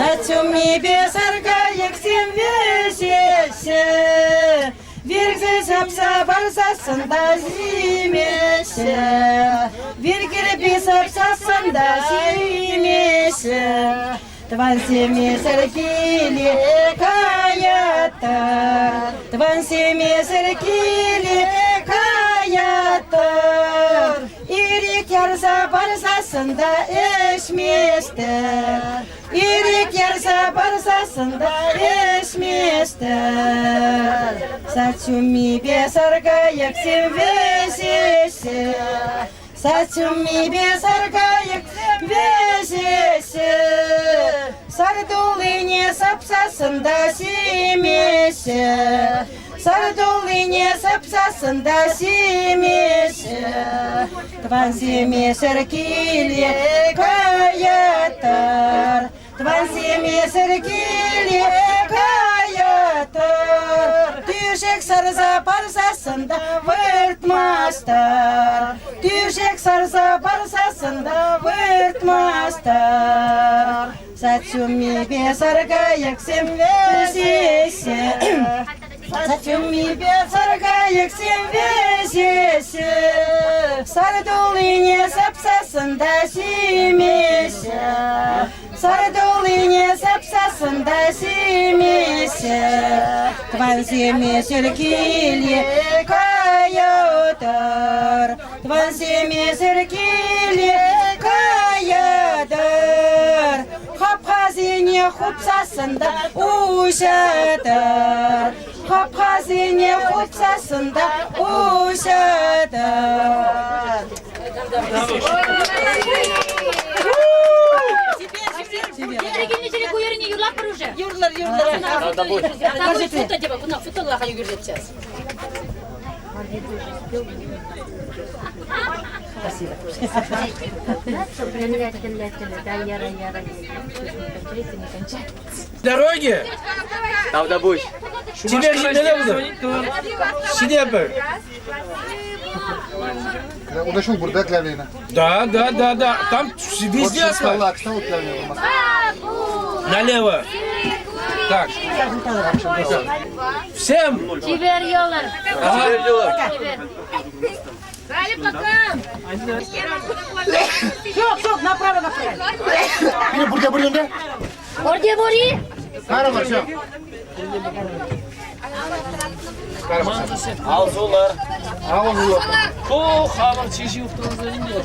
Сачуммипе саркайӑксем вӗҫеҫҫӗ, Вирхӗ ҫапса парсассӑн та ҫимеҫҫӗ, Вир-кӗрпи сапсассӑн та ҫимеҫҫӗ. Тӑвансемесӗр киле каятӑр, Тӑвансемесӗр киле каятӑр. Ирӗк ярса парсассӑн та ӗҫместӗр, Ирӗк ярса парсассӑн та ӗҫместӗр. Сад ҫуммипе саркайӑксем вӗҫеҫҫӗ, Сад ҫуммипе саркайӑк вӗҫеҫҫӗ. Сар туллине сапсассӑн та ҫимеҫҫӗ. Сар туллине сапсассӑн та ҫимеҫҫӗ. Тӑвансемесӗр киле каятӑр. Тӑвансемесӗр киле каятӑр. Тӳшек сарса парсассӑн та выртмастӑр. Тӳшек сарса парсассӑн та выртмастӑр. Сад ҫуммипе саркайӑксем вӗҫеҫҫӗ. Сад ҫуммипе саркайӑксем вӗҫеҫҫӗ. Сар туллине сапсассӑн та ҫимеҫҫӗ. Сар туллине сапсассӑн та ҫимеҫҫӗ. Тӑвансемесӗр киле каятӑр. Тӑвансемесӗр киле каятӑр. Хапхасене хупсассӑн та уҫатӑр. Хапхасене хупсассӑн та уҫатӑр. Юрлатпӑр уже. Юрлар, юрлар. Спасибо. Дороги! Тавтапуҫ. Тебе ҫитмелле пултӑр. Ҫитепӗр. Унта ҫул пур, да, Клявлина? Да, да, да, да. Там везде асфальт. Налево. Так. Всем. Чипер юлӑр. Ага. Дали пока. Все, все, направо, направо. Пире пурте пур ӗнтӗ? Пурте пур-и? Карӑмӑр, все. Алсулар. Алсулар. Ку хамӑр чи ҫывӑх тӑвансен ӗнтӗ.